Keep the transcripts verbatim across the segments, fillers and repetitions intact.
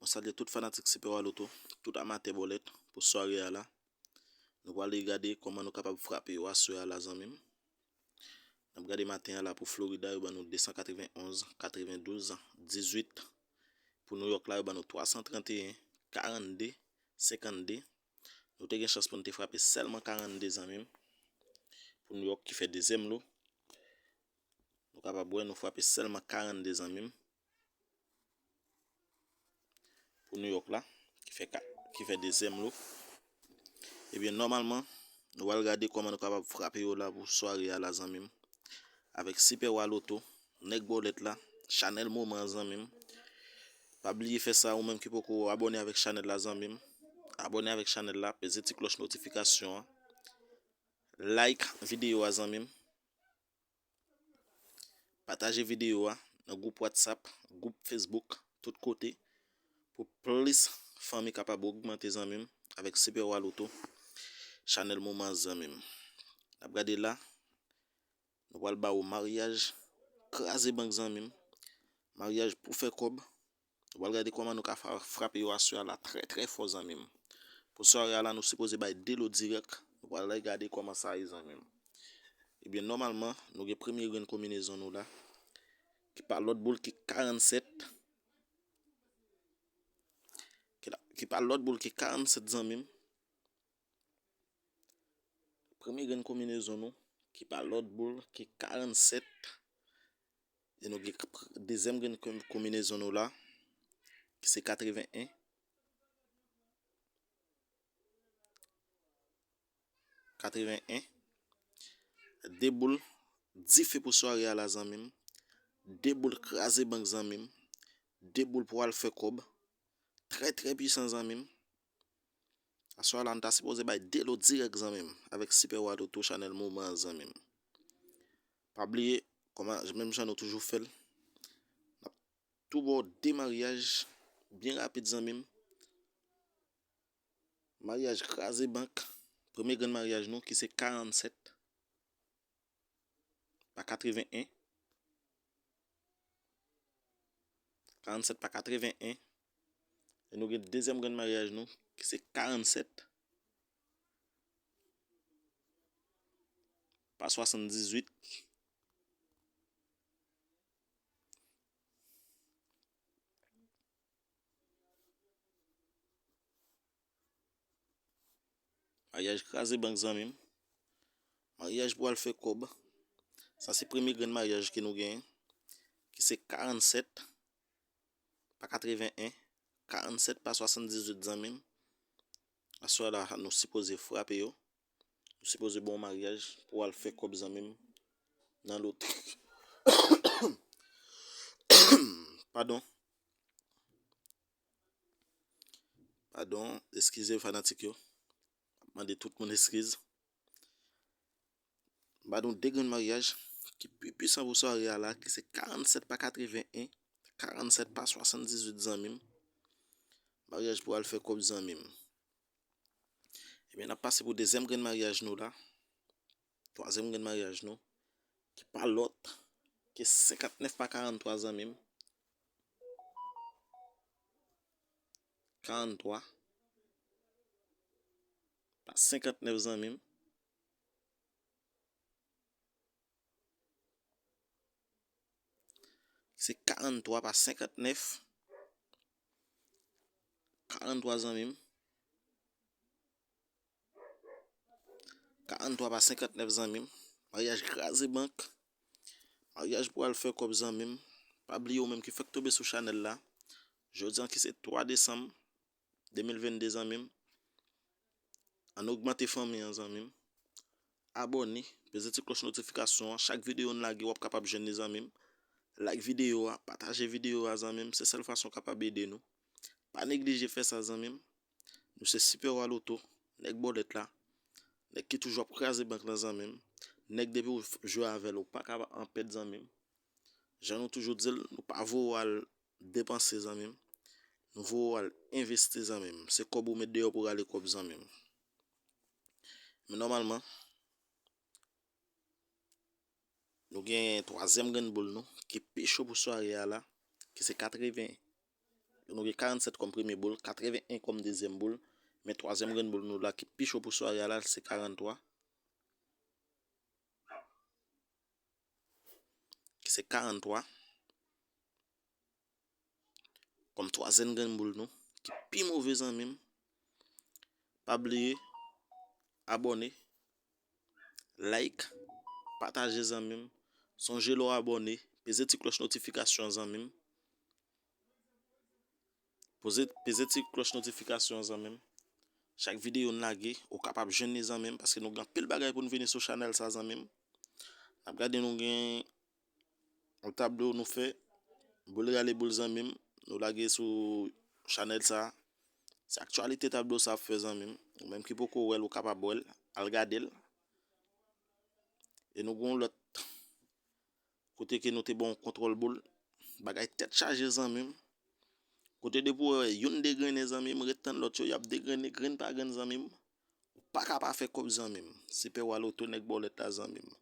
Mwen salye tout fanatik Super Wa Loto, tout amatè bòlèt pou sware a la. Nou pral gade kòman nou kapab frape yo aswè a la, zanmi m. N ap gade maten an la pou Florida, yo ban nou de san katrevenn onz, katrevendouz, dizuit. Pou New York la, yo ban nou twa san trannteyen, karannde, senkannde. Nou te gen chans pou n te frape sèlman karannde, zanmi m. Pou New York ki fè dezyèm lo, nou kapab wè nou frape sèlman karannde, zanmi m. Pou New York la, ki fè ka-, ki fè dezyèm lo. Ebyen, nòmalman, nou pral gade kòman nou kapab frape yo la pou sware a la, zanmi m. Avèk Super Wa Loto, nèg bòlèt la, chanèl moman an, zanmi m. Pa bliye fè sa, ou menm ki poko abòne avèk chanèl la, zanmi m. Abòne avèk chanèl la, peze ti klòch notifikasyon an. Like videyo a, zanmi m. Pataje videyo a nan gwoup WhatsApp, gwoup Facebook, tout kote, pou plis fanmi kapab ogmante, zanmi m, avèk Super Wa Loto, chanèl moman, zanmi m. N ap gade la, nou pral ba ou maryaj kraze bank, zanmi m. Maryaj pou fè kòb. Nou pral gade kòman nou ka fra-, frape yo aswè a la trè, trè fò, zanmi m. Pou sware a la, nou sipoze bay de lo dirèk. Nou pral gade kòman sa ye, zanmi m. Ebyen, nòmalman, nou gen premye grenn konbinezon nou la, ki pa lòt boul ki karannsèt. Ki la, ki pa lòt boul ki karannsèt, zanmi m. Premye grenn konbinezon nou, ki pa lòt boul ki karannsèt. E nou gen k-, dezyèm grenn kon-, konbinezon nou la, ki se katreven en. Katreven en. De boul dife pou sware a la, zanmi m. De boul kraze bank, zanmi m. De boul pou al fè kòb. Trè, trè pwisan, zanmi m. Aswè a la, nou ta sipoze bay de lo dirèk, zanmi m, avèk Super Wa Loto, chanèl moman an, zanmi m. Pa bliye, kòman, menm jan nou toujou fè l, n ap tou ba w de maryaj byen rapid, zanmi m. Maryaj kraze bank. Premye grenn maryaj nou ki se karannsèt pa katreven en. Karannsèt pa katreven en. E nou gen dezyèm grenn maryaj nou, ki se karannsèt pa swasanndizuit. Maryaj kraze bank, zanmi m. Maryaj pou al fè kòb. Sa se premye grenn maryaj ke nou genyen, ki se karannsèt pa katreven en, karannsèt pa swasanndizuit, zanmi m. Aswè la, nou sipoze frape yo. Nou sipoze ba w maryaj pou al fè kòb, zanmi m, nan lotri. Padon. Padon, eskize fanatik yo. Mande tout moun eskiz. Ba nou de grenn maryaj ki pi pwisan pou sware a la, ki se karannsèt pa katreven en, karannsèt pa swasanndizuit, zanmi m. Maryaj pou al fè kòb, zanmi m. Ebyen, n ap pase pou dezyèm grenn maryaj nou la. Twazyèm grenn maryaj nou, ki pa lòt ke senkannnèf pa karanntwa, zanmi m. Karanntwa pa senkannnèf, zanmi m. Se karanntwa pa senkannnèf. Karanntwa, zanmi m. Karanntwa pa senkannnèf, zanmi m. Maryaj kraze bank. Maryaj pou al fè kòb, zanmi m. Pa bliye ou menm ki fèk tonbe sou chanèl la. Jodi a ki se twa desanm de mil vennde, zanmi m. Ann ogmante fanmi an, zanmi m. Abòne, peze ti klòch notifikasyon an. Chak videyo n lage, w ap kapab jwenn li, zanmi m. Like videyo a, pataje videyo a, zanmi m. Se sèl fason w kapab ede nou. Pa neglije fè sa, zanmi m. Nou se Super Wa Loto, nèg bòlèt la, nèg ki toujou ap kraze bank lan, zanmi m. Nèg depi w f-, jwe avè l, ou pa ka an pèd, zanmi m. Jan nou toujou di l, nou pa voye w al depanse, zanmi m. Nou voye w al envesti, zanmi m. Se kòb ou met deyò pou rale kòb, zanmi m. Men nòmalman, nou gen twazyèm grenn boul nou, ki pi cho pou sware a la, ki se katreven, Nou gen karannsèt kòm premye boul, katreven en kòm dezyèm boul. Men twazyèm grenn boul nou la ki pi cho pou sware a la, se karanntwa. Ki se karanntwa. Kòm twazyèm grenn boul nou, ki pi move, zanmi m. Pa bliye, abòne, like, pataje, zanmi m. Sonje lè w abòne, peze ti klòch notifikasyon an, zanmi m. Poze, peze ti klòch notifikasyon an, zanmi m. Chak videyo n lage, ou kapab jwenn li, zanmi m, paske nou gen anpil bagay pou n vini sou chanèl sa, zanmi m. N ap gade, nou gen yon tablo nou fè, boul rale boul, zanmi m, nou lage sou chanèl sa. Se aktyalite tablo sa ap fè, zanmi m. Ou menm ki poko wè l, ou kapab wè l, al gade l. E nou gen yon lòt kote ke nou te ba w kontwòl boul. Bagay tèt chaje, zanmi m. Kote depi w wè youn degrennen, zanmi m, ret tann lòt yo, y ap degrennen grenn pa grenn, zanmi m. Ou pa ka pa fè kòb, zanmi m. Sipè Wa Loto, nèg bòlèt la, zanmi m.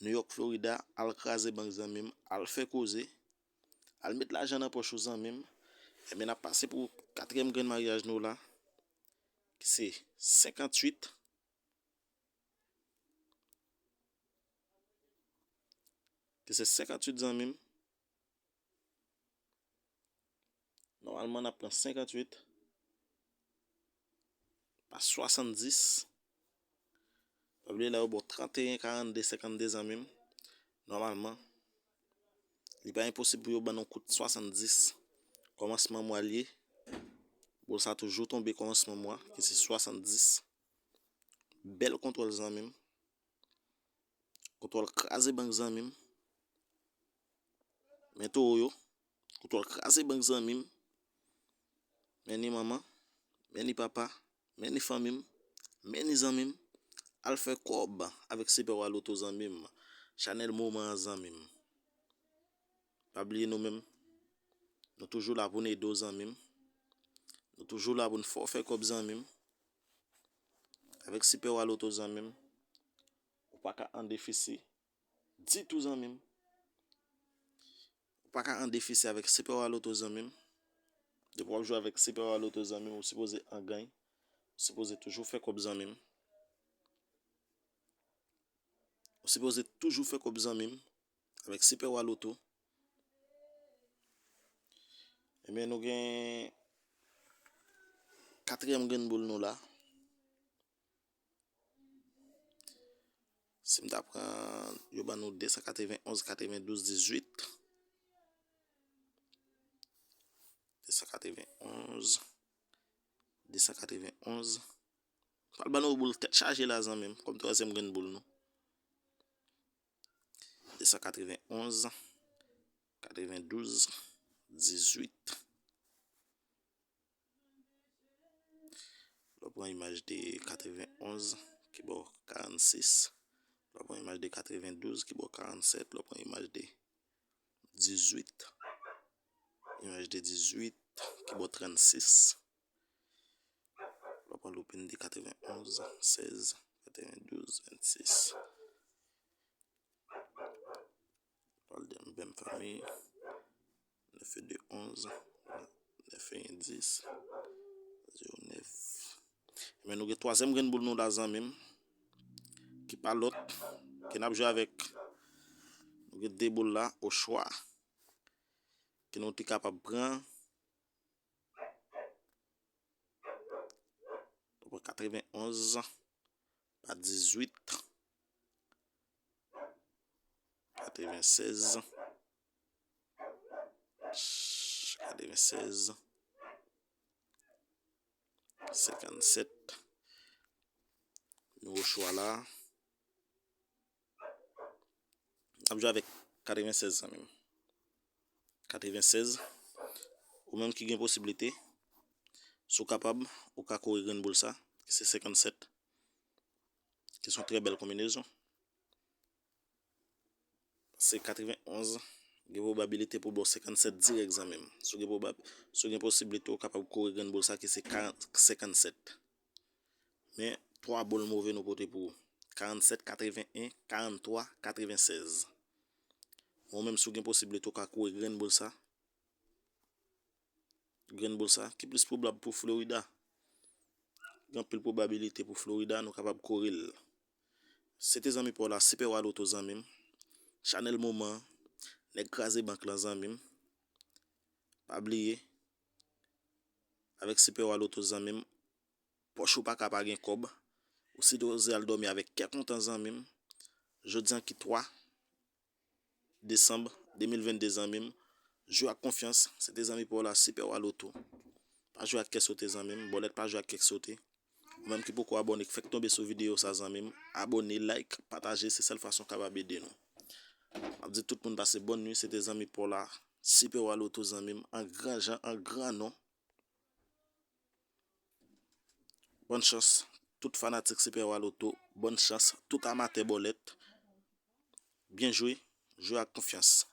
New York, Florida, al kraze bank, zanmi m. Al fè koze. Al met lajan nan pòch ou, zanmi m. Ebyen, n ap pase pou katriyèm grenn maryaj nou la, ki se senkantuit. Ki se senkantuit, zanmi m. Nòmalman, n ap pran senkantuit pa swasanndis. Pa bliye la, yo ba w tranteyen, karannde, senkannde, zanmi m. Nòmalman, li pa enposib pou yo ban nou kout swasanndis. Kòmansman mwa l ye. Boul sa toujou tonbe kòmansman mwa, ki se swasanndis. Bèl kontwòl, zanmi m. Kontwòl kraze bank, zanmi m. Men towo yo. Kontwòl kraze bank, zanmi m. Men ni manman, men ni papa, men ni fanmi m, men ni zanmi m. Al fè kòb avèk Sipè Wa Loto, zanmi m. Chanèl moman an, zanmi m. Pa bliye nou menm. Nou toujou la pou n ede w, zanmi m. Nou toujou la pou n fè w fè kòb, zanmi m. Avèk Sipè Wa Loto, zanmi m, ou pa ka an defisi ditou, zanmi m. Ou pa ka an defisi avèk Sipè Wa Loto, zanmi m. Depi w ap jwe avèk Sipè Wa Loto, zanmi m, ou sipoze an gany. Ou sipoze toujou fè kòb, zanmi m. Ou sipoze toujou fè kòb, zanmi m. Avèk Sipè Wa Loto. Ebyen, nou gen katriyèm grenn boul nou la. Si m ta pran, yo ban nou de san katrevenn onz, katrevenn douz, dizuit. De san katrevenn onz, de san katrevenn onz. Pral ban nou boul tèt chaje la, zanmi m, kòm twazyèm grenn boul nou. De san katrevenn onz, katrevenn douz, dizuit. Lè w pran imaj de katrevenn onz ki ba w karannsis, lè w pran imaj de katrevenn douz ki ba w karannsèt, lè w pran imaj de dizuit, imaj de dizuit ki ba w trannsis, lè w pran loupin de katrevenn onz, sèz, katrevenn douz, vennsis. Pral de menm fanmi. Nèf e de onz. Nèf e en dis. Zewo nèf. Men nou gen twazyèm grenn boul nou la, zanmi m. Ki pa lòt. Ke n ap jwe avèk. Nou gen de boul la, o chwa. Ke nou te kapab pran. Nou pran katrevenn onz pa dizuit, katrevenn sèz, katrevenn sèz, senkann sèt. Nou o chwa la. N ap jwe avèk katrevenn sèz, zanmi m. Katrevenn sèz. Ou menm ki gen posiblite, si w kapab, ou ka kore grenn boul sa, ki se senkann sèt, ki se yon trè bèl konbinezon. Paske katrevenn onz gen pwobabilite pou ba w senkann sèt dirèk, zanmi m. Si w gen pwobab-, si w gen posiblite, ou kapab kore grenn boul sa, ki se karant, senkann sèt. Men, twa boul move nou pote pou ou. Karannsèt, katrevenn en, karanntwa, katrevenn sèz. Ou menm, si w gen posiblite, ou ka kore grenn boul sa. grenn boul sa, ki plis pwobab pou Florida. Gen anpil pwobabilite pou Florida, nou kapab kore l. Se te zanmi pa w la, Sipè Wa Loto zanmi m. Chanèl moman, nèg kraze bank lan zanmi m. Pa bliye, avèk Sipè Wa Loto zanmi m, pòch ou pa ka pa gen kòb. Ou sipoze al dòmi avèk kè kontan zanmi m. Jodi an ki twa desanm de mil vennde zanmi m. Jwe ak konfyans, se te zanmi pa w la, Sipè Wa Loto. Pa jwe ak kè sote zanmi m, bòlèt pa jwe ak kè sote. Ou menm ki poko abòne, k fèk tonbe sou videyo sa zanmi m, abòne, like, pataje, se sèl fason w kapab ede nou. M ap di tout moun pase bòn nwi, se te zanmi pa w la, Sipè Wa Loto zanmi m, an gran jan, an gran non. Bòn chans, tout fanatik Sipè Wa Loto, bòn chans, tout amatè bòlèt. Byen jwe, jwe ak konfyans.